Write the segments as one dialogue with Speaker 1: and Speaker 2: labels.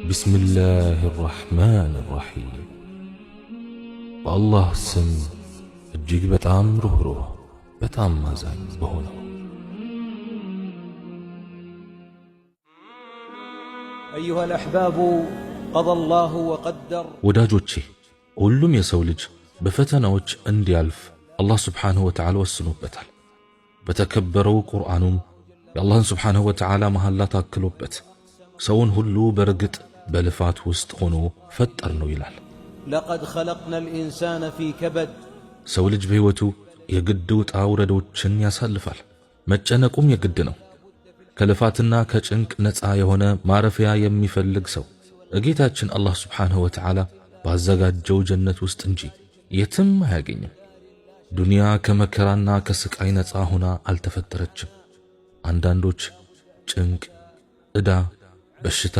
Speaker 1: بسم الله الرحمن الرحيم። በአላህ ስም እጅግ በጣም ሩኅሩህ በጣም አዛኝ በሆነው።
Speaker 2: أيها الأحباب، قضى الله وقدر።
Speaker 1: ወዳጆቼ፣ ሁሉም የሰው ልጅ በፈተናዎች እንዲያልፍ አላህ ስብሓንሁ ወተዓላ ወስኖበታል። በተከበረው ቁርአኑም የአላህን ስብሓንሁ ወተዓላ መሐላ ታክሎበት ሰውን ሁሉ በርግጥ በልፋት ውስጥ ሆኖ ፈጠር ነው ይላል።
Speaker 2: لقد خلقنا الإنسان في كبد።
Speaker 1: ሰው ልጅ በሕይወቱ የግድ ውጣ ውረዶችን ያሳልፋል። መጨነቁም የግድ ነው። ከልፋትና ከጭንቅ ነፃ የሆነ ማረፊያ የሚፈልግ ሰው እጌታችን አላህ ስብሓንሁ ወተዓላ ባዘጋጀው ጀነት ውስጥ እንጂ የትም አያገኝም። ዱንያ ከመከራና ከስቃይ ነፃ ሆና አልተፈጠረችም። አንዳንዶች ጭንቅ፣ ዕዳ፣ በሽታ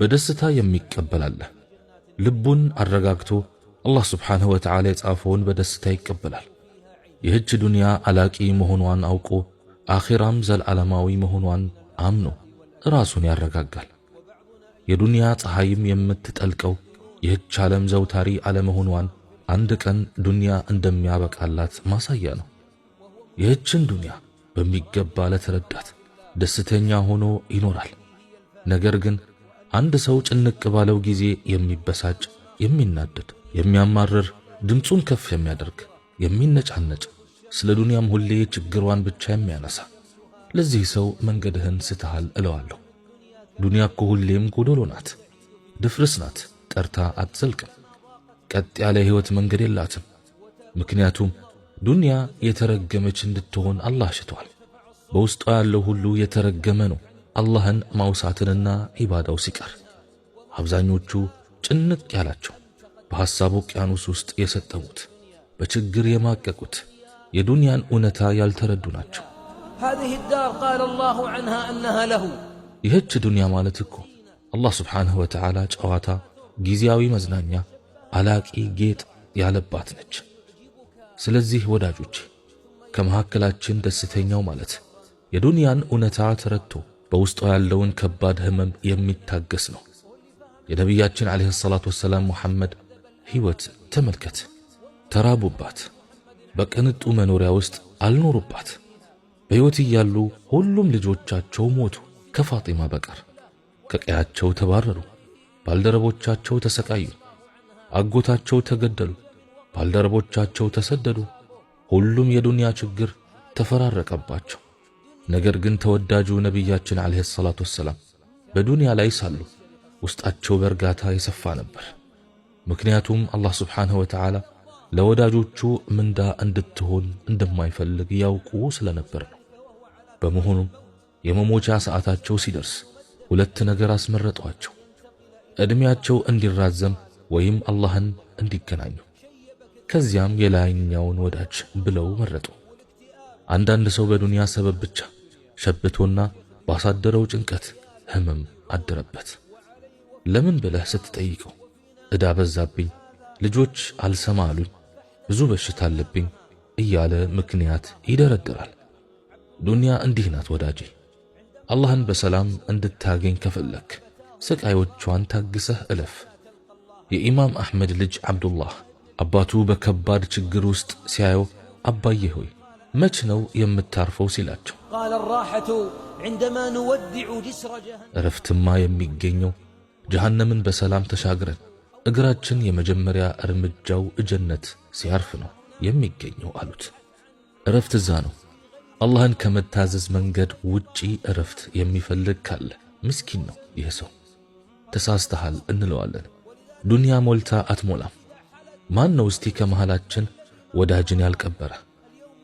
Speaker 1: በደስታ የሚቀበል አለ። ልቡን አረጋግቶ አላህ ስብሓንሁ ወተዓላ የጻፈውን በደስታ ይቀበላል። ይህች ዱንያ አላቂ መሆኗን አውቆ አኺራም ዘለዓለማዊ መሆኗን አምኖ ራሱን ያረጋጋል። የዱንያ ፀሐይም የምትጠልቀው ይህች ዓለም ዘውታሪ አለመሆኗን አንድ ቀን ዱንያ እንደሚያበቃላት ማሳያ ነው። ይህችን ዱንያ በሚገባ ለተረዳት ደስተኛ ሆኖ ይኖራል። ነገር ግን አንድ ሰው ጭንቅ ባለው ጊዜ የሚበሳጭ፣ የሚናደድ፣ የሚያማርር፣ ድምፁን ከፍ የሚያደርግ፣ የሚነጫነጭ፣ ስለ ዱንያም ሁሌ ችግሯን ብቻ የሚያነሳ ለዚህ ሰው መንገድህን ስተሃል እለዋለሁ። ዱንያ እኮ ሁሌም ጎዶሎ ናት፣ ድፍርስ ናት፣ ጠርታ አትዘልቅም። ቀጥ ያለ የሕይወት መንገድ የላትም። ምክንያቱም ዱንያ የተረገመች እንድትሆን አላህ ሽቷል። በውስጧ ያለው ሁሉ የተረገመ ነው፣ አላህን ማውሳትንና ዒባዳው ሲቀር። አብዛኞቹ ጭንቅ ያላቸው፣ በሐሳብ ውቅያኖስ ውስጥ የሰጠሙት፣ በችግር የማቀቁት የዱንያን እውነታ ያልተረዱ ናቸው።
Speaker 2: هذه الدار قال الله عنها أنها له።
Speaker 1: ይህች ዱንያ ማለት እኮ አላህ ስብሓንሁ ወተዓላ ጨዋታ፣ ጊዜያዊ መዝናኛ፣ አላቂ ጌጥ ያለባት ነች። ስለዚህ ወዳጆቼ፣ ከመካከላችን ደስተኛው ማለት የዱንያን እውነታ ተረድቶ በውስጧ ያለውን ከባድ ህመም የሚታገስ ነው። የነቢያችን ዓለይሂ ሰላቱ ወሰላም ሙሐመድ ሕይወት ተመልከት። ተራቡባት፣ በቅንጡ መኖሪያ ውስጥ አልኖሩባት። በሕይወት እያሉ ሁሉም ልጆቻቸው ሞቱ ከፋጢማ በቀር። ከቀያቸው ተባረሩ፣ ባልደረቦቻቸው ተሰቃዩ፣ አጎታቸው ተገደሉ፣ ባልደረቦቻቸው ተሰደዱ። ሁሉም የዱንያ ችግር ተፈራረቀባቸው። ነገር ግን ተወዳጁ ነቢያችን ዓለይሂ ሰላቱ ወሰላም በዱንያ ላይ ሳሉ ውስጣቸው በእርጋታ የሰፋ ነበር። ምክንያቱም አላህ ስብሓንሁ ወተዓላ ለወዳጆቹ ምንዳ እንድትሆን እንደማይፈልግ ያውቁ ስለነበር ነው። በመሆኑም የመሞቻ ሰዓታቸው ሲደርስ ሁለት ነገር አስመረጧቸው፦ ዕድሜያቸው እንዲራዘም ወይም አላህን እንዲገናኙ። ከዚያም የላይኛውን ወዳጅ ብለው መረጡ። አንዳንድ ሰው በዱንያ ሰበብ ብቻ ሸብቶና ባሳደረው ጭንቀት ህመም አደረበት። ለምን ብለህ ስትጠይቀው ዕዳ በዛብኝ፣ ልጆች አልሰማ አሉኝ፣ ብዙ በሽታ አለብኝ እያለ ምክንያት ይደረድራል። ዱንያ እንዲህ ናት ወዳጄ። አላህን በሰላም እንድታገኝ ከፈለክ ስቃዮቿን ታግሰህ እለፍ። የኢማም አሕመድ ልጅ ዓብዱላህ አባቱ በከባድ ችግር ውስጥ ሲያየው አባዬ ሆይ፣ መች ነው የምታርፈው ሲላቸው፣
Speaker 2: قال الراحة عندما نودع جسر جهنم።
Speaker 1: እረፍትማ የሚገኘው ጀሃነምን በሰላም ተሻግረን እግራችን የመጀመሪያ እርምጃው ጀነት ሲያርፍ ነው የሚገኘው አሉት። እረፍት እዛ ነው። አላህን ከመታዘዝ መንገድ ውጪ እረፍት የሚፈልግ ካለ ምስኪን ነው ይህ ሰው። ተሳስተሃል እንለዋለን። ዱንያ ሞልታ አትሞላም። ማን ነው እስቲ ከመሃላችን ወዳጅን ያልቀበረ?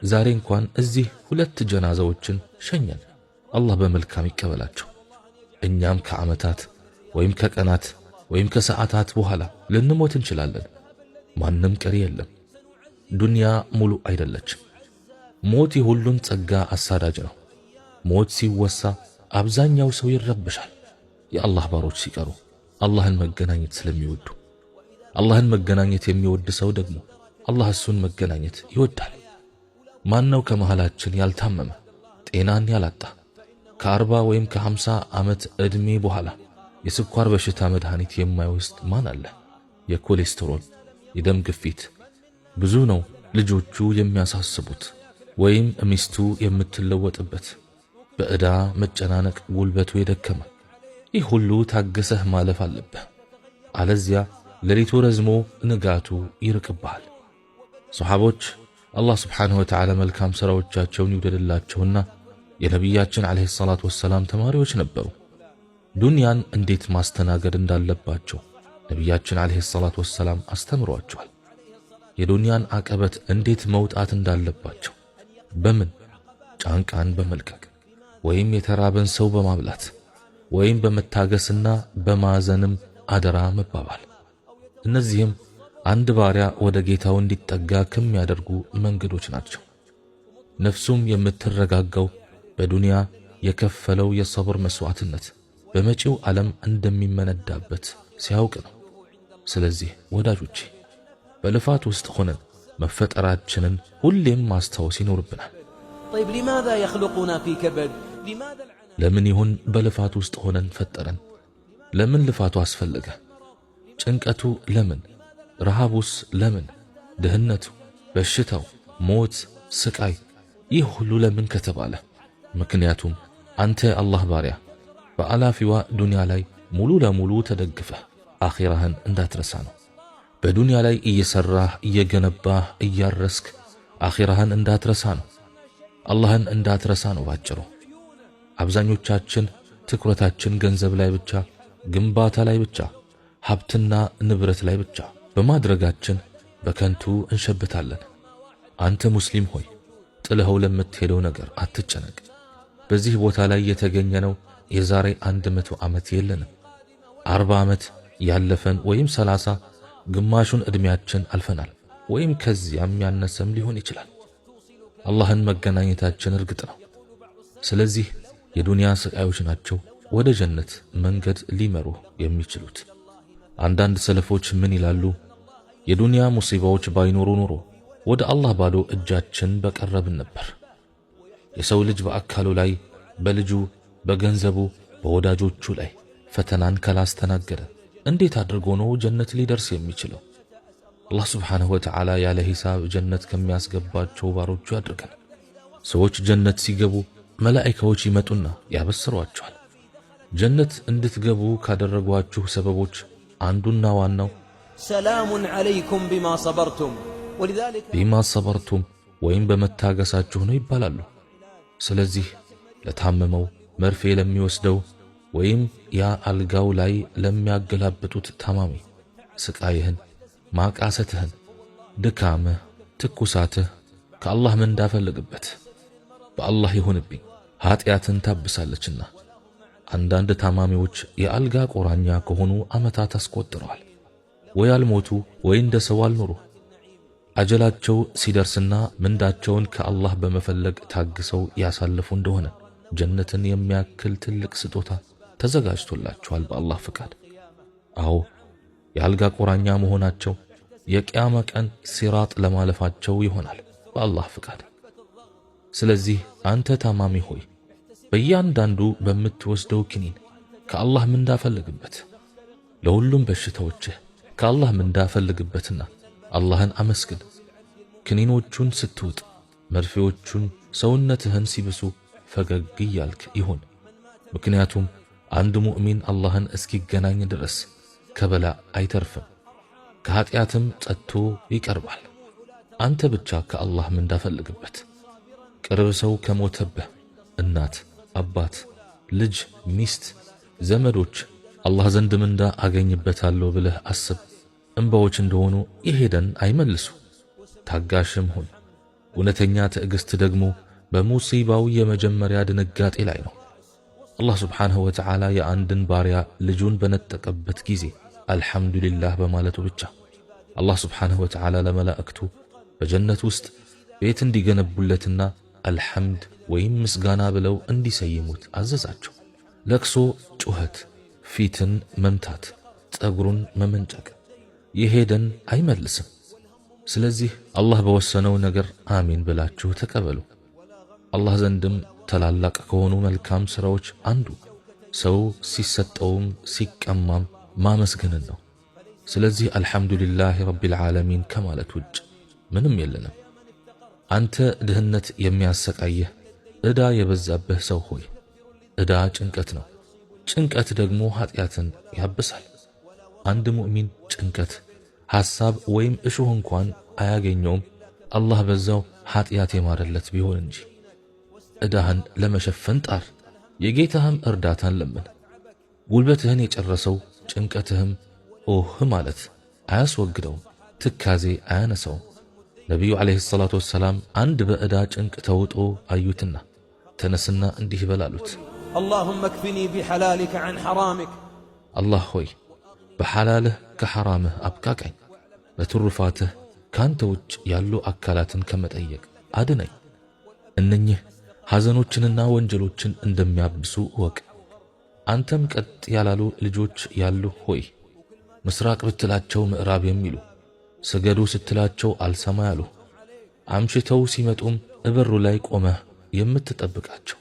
Speaker 1: ዛሬ እንኳን እዚህ ሁለት ጀናዛዎችን ሸኘን። አላህ በመልካም ይቀበላቸው። እኛም ከዓመታት ወይም ከቀናት ወይም ከሰዓታት በኋላ ልንሞት እንችላለን። ማንም ቀሪ የለም። ዱንያ ሙሉ አይደለችም። ሞት የሁሉም ጸጋ አሳዳጅ ነው። ሞት ሲወሳ አብዛኛው ሰው ይረበሻል። የአላህ ባሮች ሲቀሩ አላህን መገናኘት ስለሚወዱ፣ አላህን መገናኘት የሚወድ ሰው ደግሞ አላህ እሱን መገናኘት ይወዳል። ማን ነው ከመሃላችን ያልታመመ፣ ጤናን ያላጣ፣ ከ40 ወይም ከ50 ዓመት ዕድሜ በኋላ የስኳር በሽታ መድኃኒት የማይወስድ ማን አለ? የኮሌስትሮል፣ የደም ግፊት ብዙ ነው ልጆቹ የሚያሳስቡት ወይም ሚስቱ የምትለወጥበት፣ በዕዳ መጨናነቅ ጉልበቱ የደከመ። ይህ ሁሉ ታገሰህ ማለፍ አለብህ። አለዚያ ሌሊቱ ረዝሞ ንጋቱ ይርቅብሃል። ሰሓቦች አላህ ስብሓንሁ ወተዓላ መልካም ሥራዎቻቸውን ይውደድላቸውና የነቢያችን ዓለይሂ ሰላቱ ወሰላም ተማሪዎች ነበሩ። ዱንያን እንዴት ማስተናገድ እንዳለባቸው ነቢያችን ዓለይሂ ሰላቱ ወሰላም አስተምሯቸዋል። የዱንያን አቀበት እንዴት መውጣት እንዳለባቸው በምን ጫንቃን በመልቀቅ ወይም የተራበን ሰው በማብላት ወይም በመታገስና በማዘንም አደራ መባባል። እነዚህም አንድ ባሪያ ወደ ጌታው እንዲጠጋ ከሚያደርጉ መንገዶች ናቸው። ነፍሱም የምትረጋጋው በዱንያ የከፈለው የሰብር መስዋዕትነት በመጪው ዓለም እንደሚመነዳበት ሲያውቅ ነው። ስለዚህ ወዳጆቼ በልፋት ውስጥ ሆነን መፈጠራችንን ሁሌም ማስታወስ ይኖርብናል።
Speaker 2: طيب لماذا يخلقنا في كبد؟ لماذا العناء؟
Speaker 1: ለምን ይሁን በልፋት ውስጥ ሆነን ፈጠረን? ለምን ልፋቱ አስፈለገ? ጭንቀቱ ለምን? ረሃቡስ ለምን? ድህነቱ፣ በሽታው፣ ሞት፣ ስቃይ፣ ይህ ሁሉ ለምን ከተባለ ምክንያቱም አንተ የአላህ ባሪያ በአላፊዋ ዱንያ ላይ ሙሉ ለሙሉ ተደግፈህ አኺራህን እንዳትረሳ ነው። በዱንያ ላይ እየሰራህ እየገነባህ እያረስክ አኺራህን እንዳትረሳ ነው። አላህን እንዳትረሳ ነው ባጭሩ። አብዛኞቻችን ትኩረታችን ገንዘብ ላይ ብቻ፣ ግንባታ ላይ ብቻ፣ ሀብትና ንብረት ላይ ብቻ በማድረጋችን በከንቱ እንሸብታለን። አንተ ሙስሊም ሆይ ጥለኸው ለምትሄደው ነገር አትጨነቅ። በዚህ ቦታ ላይ የተገኘነው የዛሬ 100 ዓመት የለንም። 40 ዓመት ያለፈን ወይም 30 ግማሹን ዕድሜያችን አልፈናል፣ ወይም ከዚያም ያነሰም ሊሆን ይችላል። አላህን መገናኘታችን እርግጥ ነው። ስለዚህ የዱንያ ስቃዮች ናቸው ወደ ጀነት መንገድ ሊመሩ የሚችሉት። አንዳንድ ሰለፎች ምን ይላሉ? የዱንያ ሙሲባዎች ባይኖሩ ኖሮ ወደ አላህ ባዶ እጃችን በቀረብን ነበር። የሰው ልጅ በአካሉ ላይ፣ በልጁ፣ በገንዘቡ፣ በወዳጆቹ ላይ ፈተናን ካላስተናገደ እንዴት አድርጎ ነው ጀነት ሊደርስ የሚችለው? አላህ ስብሓንሁ ወተዓላ ያለ ሂሳብ ጀነት ከሚያስገባቸው ባሮቹ ያድርገን። ሰዎች ጀነት ሲገቡ መላኢካዎች ይመጡና ያበስሯቸዋል። ጀነት እንድትገቡ ካደረጓችሁ ሰበቦች አንዱና ዋናው
Speaker 2: سلام عليكم بما صبرتم ولذلك
Speaker 1: ቢማ ሰበርቱም ወይም በመታገሳችሁ ነው ይባላሉ። ስለዚህ ለታመመው መርፌ ለሚወስደው ወይም ያ አልጋው ላይ ለሚያገላብጡት ታማሚ ስቃይህን፣ ማቃሰትህን፣ ድካምህ፣ ትኩሳትህ ከአላህ ምንዳ ፈልግበት። በአላህ ይሁንብኝ ኃጢአትን ታብሳለችና። አንዳንድ ታማሚዎች የአልጋ ቆራኛ ከሆኑ ዓመታት አስቆጥረዋል። ወይ አልሞቱ ወይ እንደ ሰው አልኖሩ። አጀላቸው ሲደርስና ምንዳቸውን ከአላህ በመፈለግ ታግሰው ያሳልፉ እንደሆነ ጀነትን የሚያክል ትልቅ ስጦታ ተዘጋጅቶላቸዋል በአላህ ፍቃድ። አዎ የአልጋ ቆራኛ መሆናቸው የቅያማ ቀን ሲራጥ ለማለፋቸው ይሆናል በአላህ ፍቃድ። ስለዚህ አንተ ታማሚ ሆይ በእያንዳንዱ በምትወስደው ክኒን ከአላህ ምንዳ ፈልግበት። ለሁሉም በሽታዎችህ ከአላህ ምንዳ ፈልግበትና አላህን አመስግን። ክኒኖቹን ስትውጥ መርፌዎቹን ሰውነትህን ሲብሱ ፈገግ እያልክ ይሁን። ምክንያቱም አንድ ሙእሚን አላህን እስኪገናኝ ድረስ ከበላ አይተርፍም፣ ከኃጢአትም ጸጥቶ ይቀርባል። አንተ ብቻ ከአላህ ምንዳ ፈልግበት። ቅርብ ሰው ከሞተብህ እናት፣ አባት፣ ልጅ፣ ሚስት፣ ዘመዶች አላህ ዘንድ ምንዳ አገኝበታለሁ ብለህ አስብ። እንባዎች እንደሆኑ የሄደን አይመልሱ። ታጋሽም ሁን። እውነተኛ ትዕግስት ደግሞ በሙሲባው የመጀመሪያ ድንጋጤ ላይ ነው። አላህ ስብሓንሁ ወተዓላ የአንድን ባሪያ ልጁን በነጠቀበት ጊዜ አልሐምዱሊላህ በማለቱ ብቻ አላህ ስብሓንሁ ወተዓላ ለመላእክቱ በጀነት ውስጥ ቤት እንዲገነቡለትና አልሐምድ ወይም ምስጋና ብለው እንዲሰይሙት አዘዛቸው። ለቅሶ፣ ጩኸት፣ ፊትን መምታት፣ ጠጉሩን መመንጨቅ የሄደን አይመልስም። ስለዚህ አላህ በወሰነው ነገር አሚን ብላችሁ ተቀበሉ። አላህ ዘንድም ታላላቅ ከሆኑ መልካም ሥራዎች አንዱ ሰው ሲሰጠውም ሲቀማም ማመስገንን ነው። ስለዚህ አልሐምዱሊላህ ረቢል ዓለሚን ከማለት ውጭ ምንም የለንም። አንተ ድህነት የሚያሰቃይህ ዕዳ የበዛብህ ሰው ሆይ፣ ዕዳ ጭንቀት ነው። ጭንቀት ደግሞ ኃጢአትን ያብሳል። አንድ ሙእሚን ጭንቀት፣ ሐሳብ ወይም እሾህ እንኳን አያገኘውም አላህ በዛው ኃጢአት የማረለት ቢሆን እንጂ። ዕዳህን ለመሸፈን ጣር፣ የጌታህም እርዳታን ለምን። ጉልበትህን የጨረሰው ጭንቀትህም ኦህ ማለት አያስወግደውም፣ ትካዜ አያነሳውም። ነቢዩ ዓለይሂ ሰላቱ ወሰላም አንድ በዕዳ ጭንቅ ተውጦ አዩትና ተነስና እንዲህ በል አሉት።
Speaker 2: اللهم اكفني بحلالك عن حرامك።
Speaker 1: አላህ ሆይ በሐላልህ ከሐራምህ አብቃቃኝ፣ በትሩፋትህ ካንተ ውጭ ያሉ አካላትን ከመጠየቅ አድነኝ። እነኚህ ሐዘኖችንና ወንጀሎችን እንደሚያብሱ እወቅ። አንተም ቀጥ ያላሉ ልጆች ያሉ ሆይ፣ ምስራቅ ብትላቸው ምዕራብ የሚሉ፣ ስገዱ ስትላቸው አልሰማ ያሉ፣ አምሽተው ሲመጡም እበሩ ላይ ቆመህ የምትጠብቃቸው፣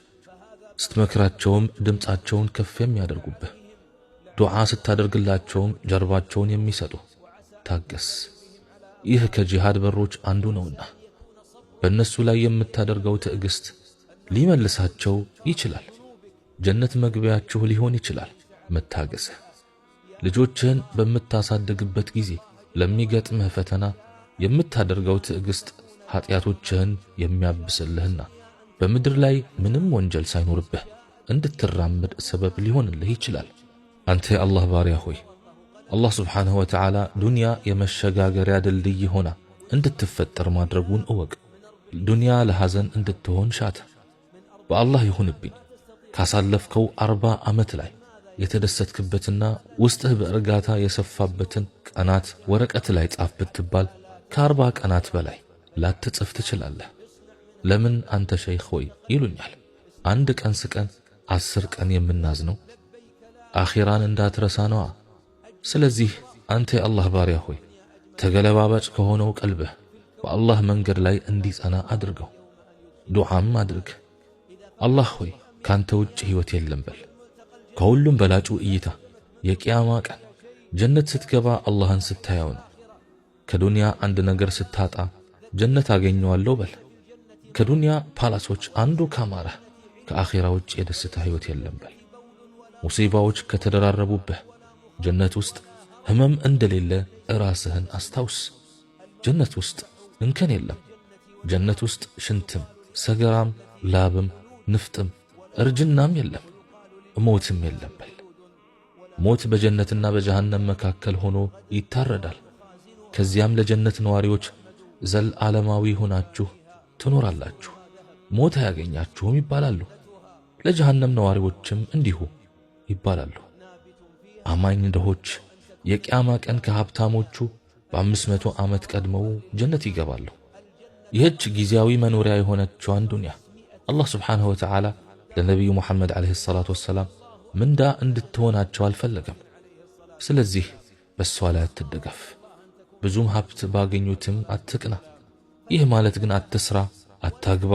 Speaker 1: ስትመክራቸውም ድምፃቸውን ከፍ የሚያደርጉብህ፣ ዱዓ ስታደርግላቸውም ጀርባቸውን የሚሰጡ፣ ታገስ። ይህ ከጂሃድ በሮች አንዱ ነውና በእነሱ ላይ የምታደርገው ትዕግስት ሊመልሳቸው ይችላል። ጀነት መግቢያችሁ ሊሆን ይችላል መታገስህ። ልጆችህን በምታሳድግበት ጊዜ ለሚገጥምህ ፈተና የምታደርገው ትዕግስት ኃጢአቶችህን የሚያብስልህና በምድር ላይ ምንም ወንጀል ሳይኖርብህ እንድትራመድ ሰበብ ሊሆንልህ ይችላል። አንተ የአላህ ባሪያ ሆይ፣ አላህ ስብሓንሁ ወተዓላ ዱንያ የመሸጋገሪያ ድልድይ ሆና እንድትፈጠር ማድረጉን እወቅ። ዱንያ ለሐዘን እንድትሆን ሻት። በአላህ ይሁንብኝ ካሳለፍከው 40 ዓመት ላይ የተደሰትክበትና ውስጥህ በእርጋታ የሰፋበትን ቀናት ወረቀት ላይ ጻፍ ብትባል ከ40 ቀናት በላይ ላትጽፍ ትችላለህ። ለምን አንተ ሸይኽ ሆይ ይሉኛል። አንድ ቀን ስቀን 10 ቀን የምናዝነው አኺራን እንዳትረሳ ነዋ። ስለዚህ አንተ የአላህ ባሪያ ሆይ ተገለባባጭ ከሆነው ቀልብህ በአላህ መንገድ ላይ እንዲጸና አድርገው። ዱዓም አድርግ። አላህ ሆይ ካንተ ውጭ ሕይወት የለም በል። ከሁሉም በላጩ እይታ የቅያማ ቀን ጀነት ስትገባ አላህን ስታየው ነው። ከዱንያ አንድ ነገር ስታጣ ጀነት አገኘዋለሁ በል። ከዱንያ ፓላሶች አንዱ ካማረህ ከአኺራ ውጭ የደስታ ሕይወት የለም በል። ሙሲባዎች ከተደራረቡብህ ጀነት ውስጥ ህመም እንደሌለ ራስህን አስታውስ። ጀነት ውስጥ እንከን የለም። ጀነት ውስጥ ሽንትም፣ ሰገራም፣ ላብም፣ ንፍጥም፣ እርጅናም የለም፣ ሞትም የለም በል። ሞት በጀነትና በጀሃነም መካከል ሆኖ ይታረዳል። ከዚያም ለጀነት ነዋሪዎች ዘለዓለማዊ ሆናችሁ ትኖራላችሁ፣ ሞት አያገኛችሁም ይባላሉ። ለጀሃነም ነዋሪዎችም እንዲሁ ይባላሉ። አማኝ ድሆች የቅያማ ቀን ከሀብታሞቹ በ500 ዓመት ቀድመው ጀነት ይገባሉ። ይህች ጊዜያዊ መኖሪያ የሆነችዋን ዱንያ አላህ ስብሓንሁ ወተዓላ ለነቢዩ ሙሐመድ ዓለይሂ ሰላቱ ወሰላም ምንዳ እንድትሆናቸው አልፈለገም። ስለዚህ በሷ ላይ አትደገፍ፣ ብዙም ሀብት ባገኙትም አትቅና። ይህ ማለት ግን አትስራ፣ አታግባ፣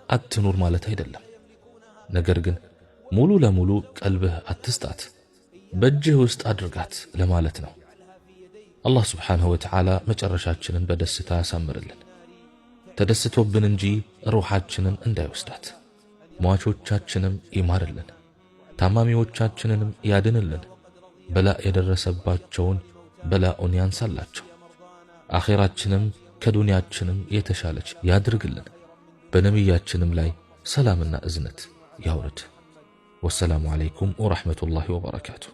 Speaker 1: አትኑር ማለት አይደለም። ነገር ግን ሙሉ ለሙሉ ቀልብህ አትስጣት፣ በእጅህ ውስጥ አድርጋት ለማለት ነው። አላህ ስብሓንሁ ወተዓላ መጨረሻችንን በደስታ ያሳምርልን፣ ተደስቶብን እንጂ ሩሓችንን እንዳይወስዳት። ሟቾቻችንም ይማርልን፣ ታማሚዎቻችንንም ያድንልን፣ በላእ የደረሰባቸውን በላኡን ያንሳላቸው፣ አኼራችንም ከዱንያችንም የተሻለች ያድርግልን። በነቢያችንም ላይ ሰላምና እዝነት ያውርድ። ወሰላሙ ዓለይኩም ወረሕመቱላሂ ወበረካቱሁ።